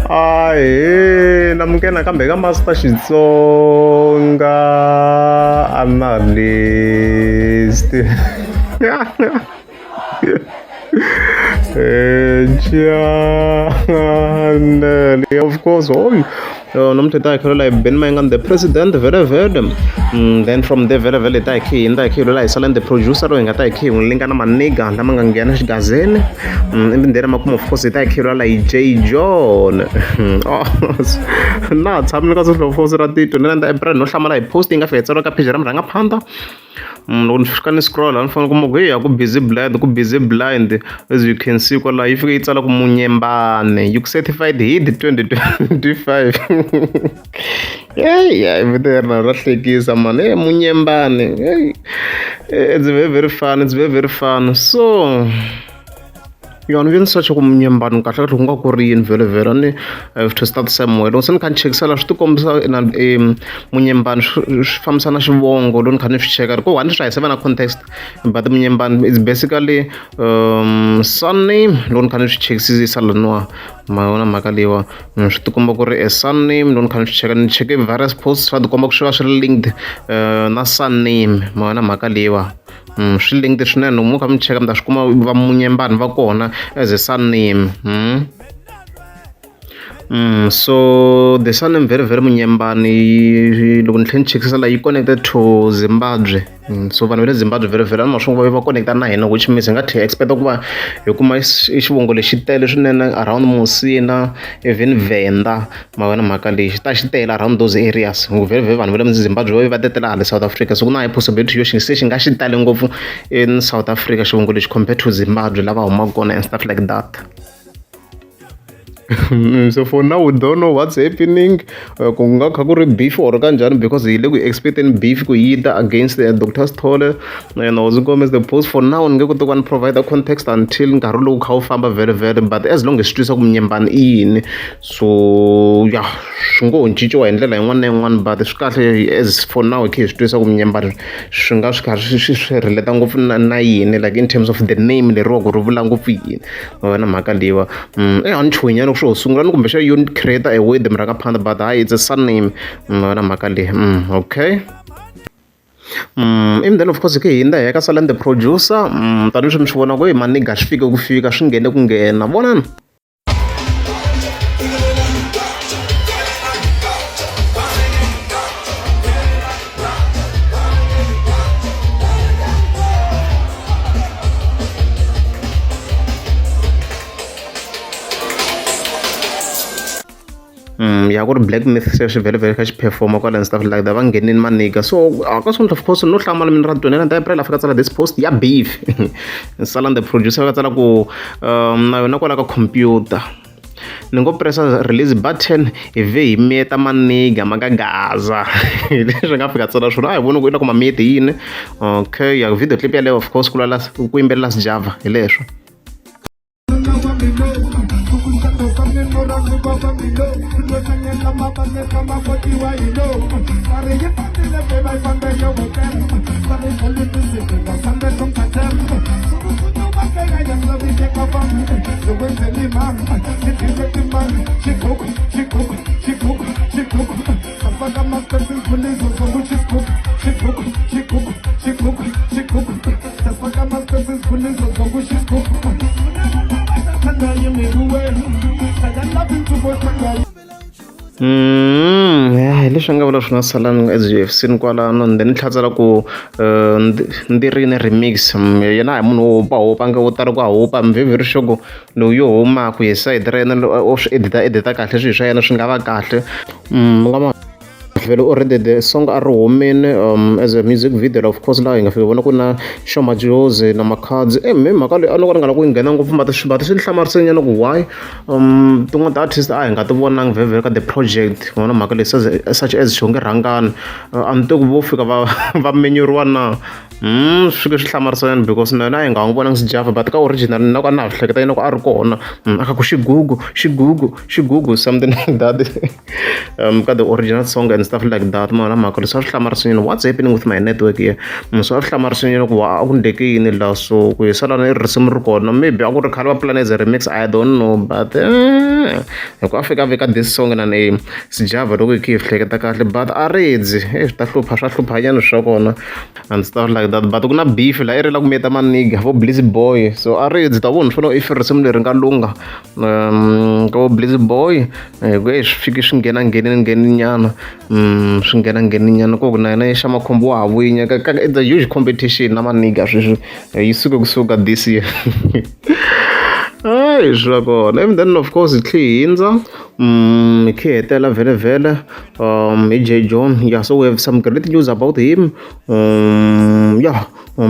Ahee namukela nakambe ka Master Xitsonga Analyst channel of course hoy namuntlha hi ta hi kha hi Ben Mayengani the president vhele vhele then from there vhele vhele hi ta hi khe hi hundza hi khe hi lwela hi Salani the producer loyi hi nga ta hi khe hi n'wi linga na maniga lama nga nghena xigazeni ivi then makumu of course hi ta hi khe hi lwela hi Jay John na ha tshamile ka of course ra ti 29 ta April no hlamala hi post yi nga fika yi tsariwa ka page ra murhangaphandha loko ni fika ni scroll la ni fanele kuma ku heyi a ku busy blind ku busy blind as you can see kwalaho yi fike yi tsala ku munyembane you certified hit 2025 heyi ya vito leri na ra hlekisa mani e munyembane hey it's very very fun it's very very fun so Yona yi ni search ku munyembani kahle kahle ku nga ku ri yini vhele vhele a ni I have to start somewhere loko se ni kha ni chekisela swi ti kombisa na munyembani swi swi fambisana na xivongo loko ni kha ni swi cheka ku one swi hlayisa na context but munyembani is basically surname loko ni kha ni swi chekisisa laniwa ma vona mhaka leyiwa swi ti komba ku ri a surname loko ni kha ni swi cheka ni cheke various posts swa tikomba ku swi va swi ri linked na surname ma vona mhaka leyiwa. Swi linked swinene loko mo kha mi cheka mi ta swi kuma va Munyembani va kona as a surname. So the surname very very Munyembani loko ni tlhela ni chekisisa la yi connected to Zimbabwe. So vanhu va le Zimbabwe very very a ni ma swi va va connect na hina which means hi nga tlhela hi expect ku va hi kuma i xivongo lexi tele swinene around Musina even Venda. Ma vona mhaka leyi xi ta xi tele around those areas vhele vhele vanhu va le Zimbabwe va va tetela hala South Africa so ku na high possibility yo xi se xi nga xi tale ngopfu in South Africa xivongo lexi compared to Zimbabwe lava humaka kona and stuff like that. So for now we don't know what's happening ku nga kha ku ri beef or kanjhani because hi le ku expecteni beef ku yi ta against the Dr Sithole and Hosi Gomez the post for now ni nge koti ku va ni provide context until nkarhi lowu kha wu famba vhele vhele but as long as swi twisa ku munyembani i yini so ya swi ngo ho cinciwa hi ndlela yin'wana na yin'wana but swi kahle as for now hi kha hi swi tivisa ku munyembani swi nga swi karhi swi swi relate ngopfu na na yini like in terms of the name leriwa ku ri vula ngopfu yini ma vona mhaka leyiwa e a ni chuhinyana ku swi ho sungula ni kumbexana yo create a word murhangaphandle but hayi it's a surname ma vona mhaka leyi okay. And then of course hi khe hi hundza hi ya ka Salani the producer tanihileswi mi swi vonaka ku hi maniga swi fike ku fika swi nghene ku nghena vonani. Ya ku ri Black Myth se swi vhele vhele kha xi perform-a kwala and stuff like that va nghenini maniga so a ka swona of course no hlamala mina ra 29 ta April a fika tsala this post ya beef Salani the producer va tsala ku na yona kwala ka computer ni ngo pressa release button hi vhe hi miyeta maniga ma ka gaza hi leswi nga fika tsala swona a hi voni ku i la ku ma miyeti yini okay ya video clip yaleyo of course ku lwela ku yimbelela Sjava hi leswo. Hi leswi a nga vula swona Salani as you have seen kwalano and then ni tlhela tsala ku Ndirini remix yena a hi munhu wo hupahupa a nge wo tala ku a hupa I'm very very sure ku lowu yo humaka hi sayiti ra yena o swi edit-a edit-a kahle swilo swa yena swi nga va kahle nga ma vhele already the song a ri humile as a music video of course laha hi nga fika vona ku na Sho Madjozi na Makhadzi e me mhaka leyi a ni ka ni nga la ku yi nghena ngopfu mati swi swi ni hlamarise nyana ku why tin'wana ti-artist a hi nga ti vonangi vhele vhele ka the project vona mhaka leyi such as Xongi Rhangani a ni tivi ku vo fika va va menyuriwa na swi fike swi hlamarisa nyana because na yena a hi nga n'wi vonangi Sjava but ka original na ku a na ha swi hleketa yena ku a ri kona a kha ku xigugu xigugu xigugu something like that ka the original song and stuff like that. Mara mhaka leswi a swi hlamarisanyana, what's happening with my network here? So a swi hlamarisanyana ku a ku ndleke yini la, so ku hi sala na risimu ri kona, maybe a ku ri khale va plan as a remix, I don't know, but hi ku a fika a veka this song na ni Sjava loko hi kha hi hleketa kahle, but a ridzi swi ta hlupha, swa hluphanyana swa kona and stuff like that. But ku na beef la i ri la ku miyeta maniga vo Bliss Boy, so a ridzi ta vona swona if risimu leri nga lungha ka vo Bliss Boy, hi ku swi fiki swi nghena nghenini ngheni nyana, swi nghena ngheni nyana ku na yena xa makhombo wa ha vuyinya ka. It's a huge competition na maniga sweswi yi suke kusuka this year. Hayi, swa kona. And then of course hi tlhe hi hindza, hi khe hi hetela vhele vhele hi J John. Yeah, so we have some great news about him, yeah,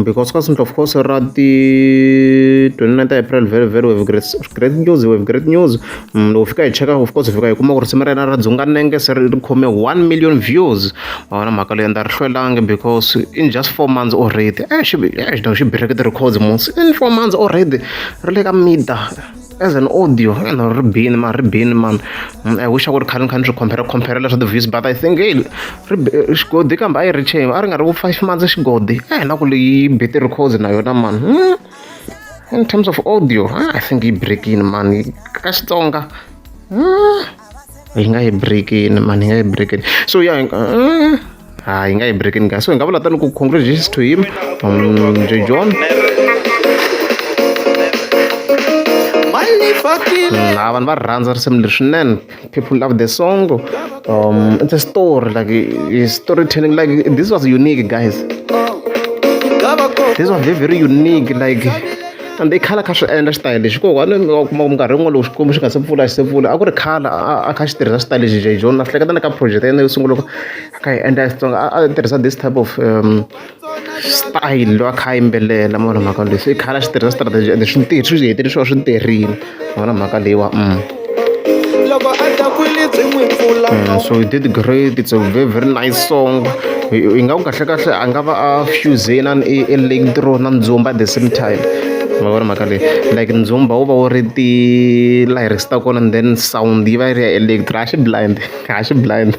because ka of course ra ti 29 April vhele vhele we have great, great news, we have great news. Loko fika hi cheka, of course hi fika hi kuma ku risimu ra yena ra Dzunga Nenge se ri khome 1 million views. Ma vona mhaka leyi, ende a ri hlwelangi because in just 4 months already xi xi break ti-records mos in 4 months already, ri le ka mida as an audio ene ri bini man, ri bini man. I wish a ku ri khale ni kha ni swi compare compare leswa ti-views, but I think hey, ri xigodi kambe a yi ri chain a ri nga ri ku 5 months xigodi na ku leyi be ti-records na yona man. In terms of audio, I think yi breakini man ka Xitsonga, yi nga yi breakini man, yi nga yi breakini. So yeah, ha yi nga yi breakini guys, so hi nga vula tani ku congratulations to him, J John. Vanhu va rhandza risimu leri swinene, people love the song. It's a story, like storytelling, like this was unique guys, this was very, very unique, like and i khale a kha swi endla xitayele lexi kokwana wa kuma minkarhi yin'wana loko Xikwembu xi nga se pfula xi se pfula, a ku ri khale a kha xi tirhisa xitayele lexi J John. Na swi hleketa na ka project ya yena yo sungula a kha yi endla ya Xitsonga, a tirhisa this type of style loyi a kha a yimbelela. Ma vona mhaka leyi, se i khale a xi tirhisa strategy ende swi tirhi swi hetelele swi tirhile. Ma vona mhaka leyiwa. Loko a dakwile byi n'wi pfula. So he did great, it's a very, very nice song. Hi nga ku kahle kahle a nga va a fuse na electro na ndzumba at the same time. Ma vona mhaka leyi, like ndzumba wu va wu ri ti-lyrics ta kona and then sound yi va yi ri ya electro, a xi blind, a xi blind.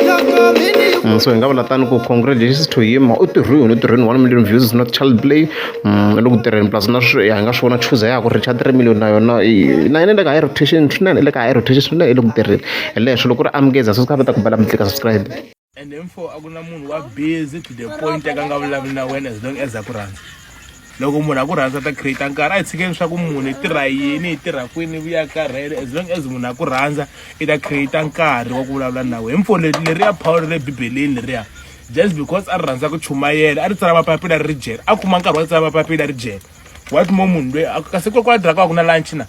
Loko mini. So hi nga vula tani ku congratulations to him, u tirhweni, u tirhweni, 1 million views is not child play. I le ku tirheni, plus na swi hi nga swi vona chuza ya ku reach 3 million na yona na yena le ka high rotation swinene, le ka high rotation swinene, i le ku tirheni. Hi leswo loko ri amukeza so swi ta ku bela mi tlika subscribe. And then for a ku na munhu wa busy to the point ya ka nga vulavuli na wena as long as a ku rhandza. Loko munhu a ku rhandza ta create nkarhi, a hi tshikeni swa ku munhu i tirha yini, i tirha kwini, vuya karhele. As long as munhu a ku rhandza i ta create nkarhi wa ku vulavula na wena. Hi leri leriya Paul le Bibeleni leriya, just because a ri rhandza ku chumayela, a ri tsala mapapila ri ri jele, a kuma nkarhi wa ku tsala mapapila ri jele. What more munhu loyi kasi kwala draka ku na lunch na